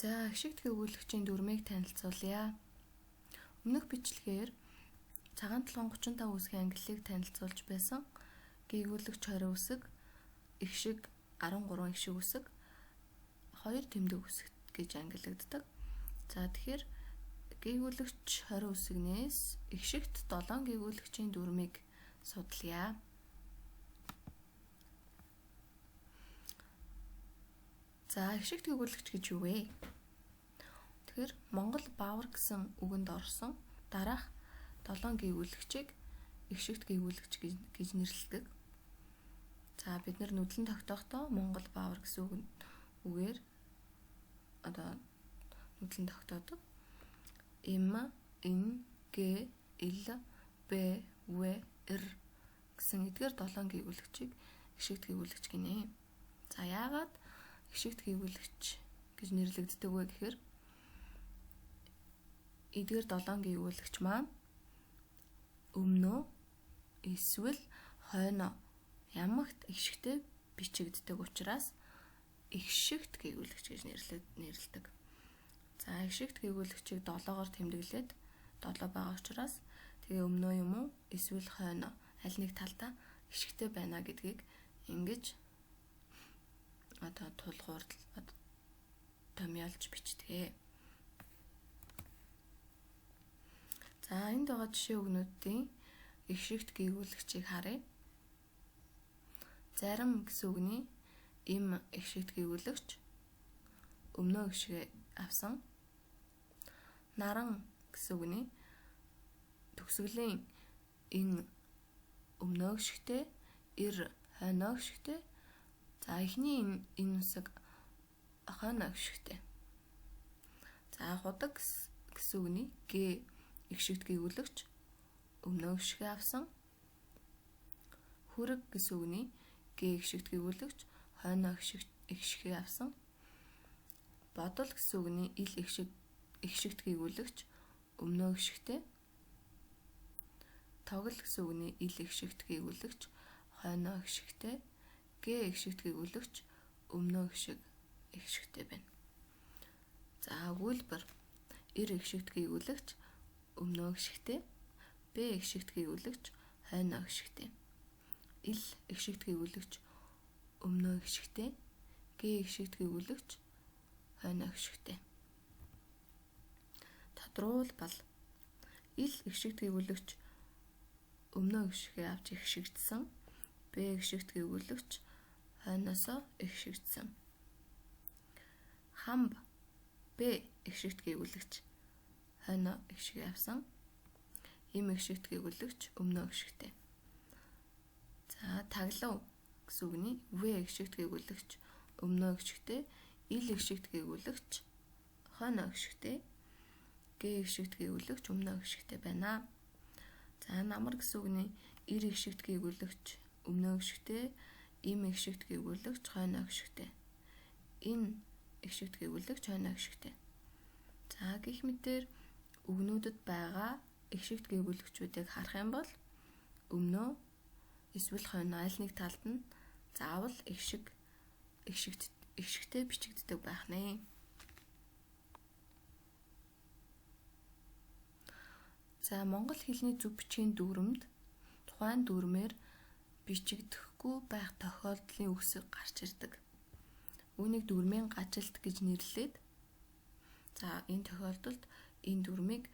За, эгшигт гүйгүүлэгчийн дүрмийг танилцуулъя. Өмнөх бичлэгээр цагаан толгойн 35 үсгийн ангиллыг танилцуулж байсан. Гүйгүүлэгч 20 үсэг, эгшиг 13 эгшиг үсэг, 2 тэмдэг үсэг гэж ангиллагддаг. За, тэгэхээр гүйгүүлэгч 20 үсгнээс эгшигт 7 гүйгүүлэгчийн дүрмийг судлая. За, эгшигт гүйгүүлэгч гэж юу вэ? Тэгэхээр Монгол баавар гэсэн үгэнд орсон дараах 7 гүйгүүлэгчийг эгшигт гүйгүүлэгч гэж нэрлэдэг. За, бид нар нүдлэн тогтохдоо Монгол баавар гэсэн үгээр одоо нүдлэн тогтоодог. М, Н, Г, Л, Б, В, Р гэсэн эдгээр 7 гүйгүүлэгчийг эгшигт гүйгүүлэгч гинэ. За, яагаад эгшигт гүйгүүлэгч гэж нэрлэгддэг вэ гэхээр эдгээр 7 гүйгүүлэгч маань өмнөө эсвэл хойноо ямагт эгшигтэй бичигддэг учраас эгшигт гүйгүүлэгч гэж нэрлэдэг. За, эгшигт гүйгүүлэгчийг 7-оор тэмдэглээд 7 байгаа учраас тэгээ өмнөө юм уу эсвэл хойноо аль нэг талдаа эгшигтэй байна гэдгийг ингэж одоо тулгуур томьёолж бичдэг. За, энд байгаа жишээ үгнүүдийн эгшигт гүйгүүлэгчийг харъя. Зарим гэсэн үгний им эгшигт гүйгүүлэгч өмнөө эгшигээ авсан. Наран гэсэн үгний төгсгөлийн ин өмнөө эгшигтэй, эр хойноо эгшигтэй. За, эхний энэ үсэг хойноо эгшигтэй. За, худаг гэсэн үгний г эгшигт гүйгүүлэгч өмнөө эгшигээ авсан. Хүрэг гэсэн үгний г эгшигт гүйгүүлэгч хойноо эгшигээ авсан. Бодол гэсэн үгний ил эгшигт гүйгүүлэгч өмнөө эгшигтэй. Тогл гэсэн үгний ил эгшигт гүйгүүлэгч хойноо эгшигтэй. Г эгшигт гүйгүүлэгч өмнөө эгшигтэй байна. За, өгүүлбэр эр эгшигт гүйгүүлэгч өмнөө эгшигтэй, Б эгшигт гүйгүүлэгч хойноо эгшигтэй, Л эгшигт гүйгүүлэгч өмнөө эгшигтэй, Г эгшигт гүйгүүлэгч хойноо эгшигтэй. Тодруулбал Л эгшигт гүйгүүлэгч өмнөө эгшигээ авч эгшигдсэн, Б эгшигт гүйгүүлэгч хойноосоо эгшигдсэн. Хамб Б эгшигт гүйгүүлэгч хойноо эгшигээ авсан. Им эгшигт гүйгүүлэгч өмнөө эгшигтэй. За, таглав гэсэн үгний В эгшигт гүйгүүлэгч өмнөө эгшигтэй, Ил эгшигт гүйгүүлэгч хойноо эгшигтэй, Г эгшигт гүйгүүлэгч өмнөө эгшигтэй байна. За, намар гэсэн үгний Эр эгшигт гүйгүүлэгч өмнөө эгшигтэй, Им эгшигт гүйгүүлэгч хойноо эгшигтэй, Н эгшигт гүйгүүлэгч хойноо эгшигтэй. За, гэх мэтээр үгнүүдэд байгаа эгшигт гүйгүүлэгчүүдийг харах юм бол өмнөө эсвэл хойноо аль нэг талд нь заавал эгшигтэй бичигддэг байх нэ. За, монгол хэлний зөв бичгийн дүрмэнд тухайн дүрмээр бичигдэхгүй байх тохиолдлын үгс гарч ирдэг. Үүнийг дүрмийн гажилт гэж нэрлээд, за, энэ тохиолдолд энэ дүрмийг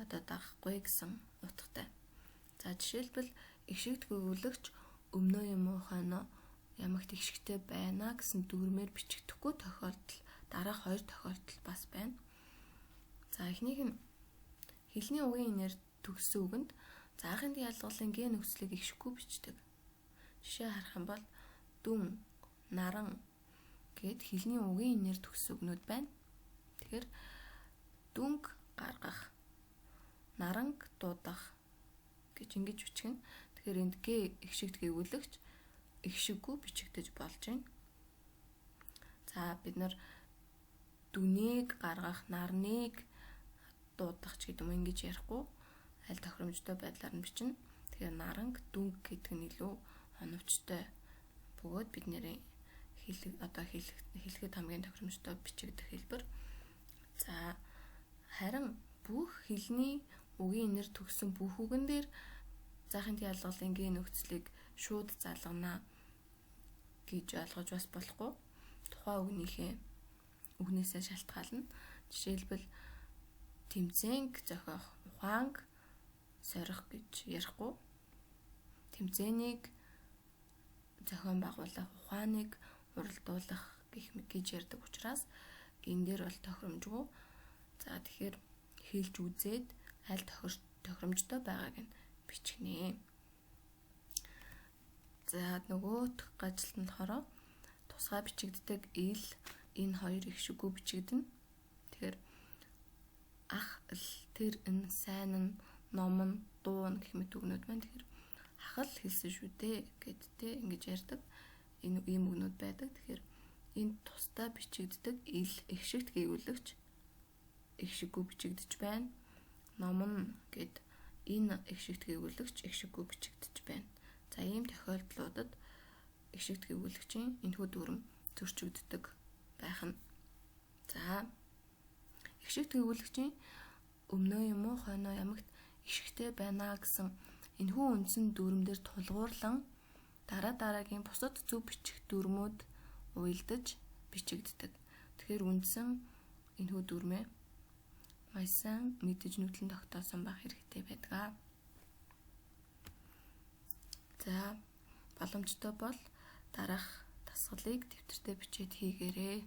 одоо дагахгүй гэсэн утгатай. За, жишээлбэл эгшигт гүйгүүлэгч өмнөө юм уу хойноо ямагт эгшигтэй байна гэсэн дүрмээр бичигдэхгүй тохиолдол дараах хоёр тохиолдол бас байна. За, эхнийх нь хэлний угийн энээр төгссөн үгэнд заахын ялгалын г нөхцөлийг эгшихгүй бичдэг. Жишээ харах юм бол дүн, наран гэд хэлний угийн энээр төгссөн үгнүүд байна. Тэгэхээр дүнг гаргах, наранг дуудах гэж ингэж бичгэн. Тэгэхээр энд г эгшигт гүйгүүлэгч эгшиггүй бичигдэж болж байна. За, бид нар дүнийг гаргах, нарныг дуудах ч гэдэг юм ингэж ярихгүй аль тохиромжтой байдлаар нь бичнэ. Тэгэхээр наранг, дүнг гэдэг нь илүү оновчтой бөгөөд бидний хэлэхэд хамгийн тохиромжтой бичигдэх хэлбэр. За харин бүх хэлний үгийн нэр төгссөн бүх үгэн дээр заахын ялгалын г нөхцөлийг шууд залгана гэж ойлгож бас болохгүй. Тухайн үгнийхээ үгнээсээ шалтгаална. Жишээлбэл тэмцээнг зохиох, ухаанг сорих гэж ярихгүй. Тэмцээнийг зохион байгуулах, ухааныг уралдуулах гэх гэж ярьдаг учраас энэ дээр бол тохиромжгүй. За тэгэхээр хэлж үзээд аль тохиромжтой байгааг нь бичгэнэ. За нөгөөх гажилт нь болохоор тусгай бичигддэг ил энэ хоёр их шиггүй бичигдэнэ. Тэгэхээр ах л тэр н сайн нь ном нь дуу нь гэх мэт үгнүүд байна. Тэгэхээр ах л хэлсэн шүү дээ гэд тэ ингэж ярьдаг. Энэ ийм үгнүүд байдаг. Тэгэхээр энэ тусдаа бичигддэг ил их шигт гийгүүлэгч их шиггүй бичигдэж байна. Ном нь гэд энэ их шигт гийгүүлэгч их шиггүй бичигдэж байна. За ийм тохиолдлуудад их шигт гийгүүлэгчийн энэхүү дүрм зөрчигддөг байх нь. За их шигт гийгүүлэгчийн өмнөө юм уу хойноо ямагт ишгтэй байна гэсэн энэхүү үндсэн дүрм дээр тулгуурлан дараа дараагийн бусад зөв бичих дүрмүүд уялдаж бичигддэг. Тэгэхээр үндсэн энэхүү дүрмээ маш сайн мэдэж нүдлэн тогтоосон байх хэрэгтэй байдаг. За боломжтой бол дараах дасгалыг дэвтэртээ бичээд хийгээрэй.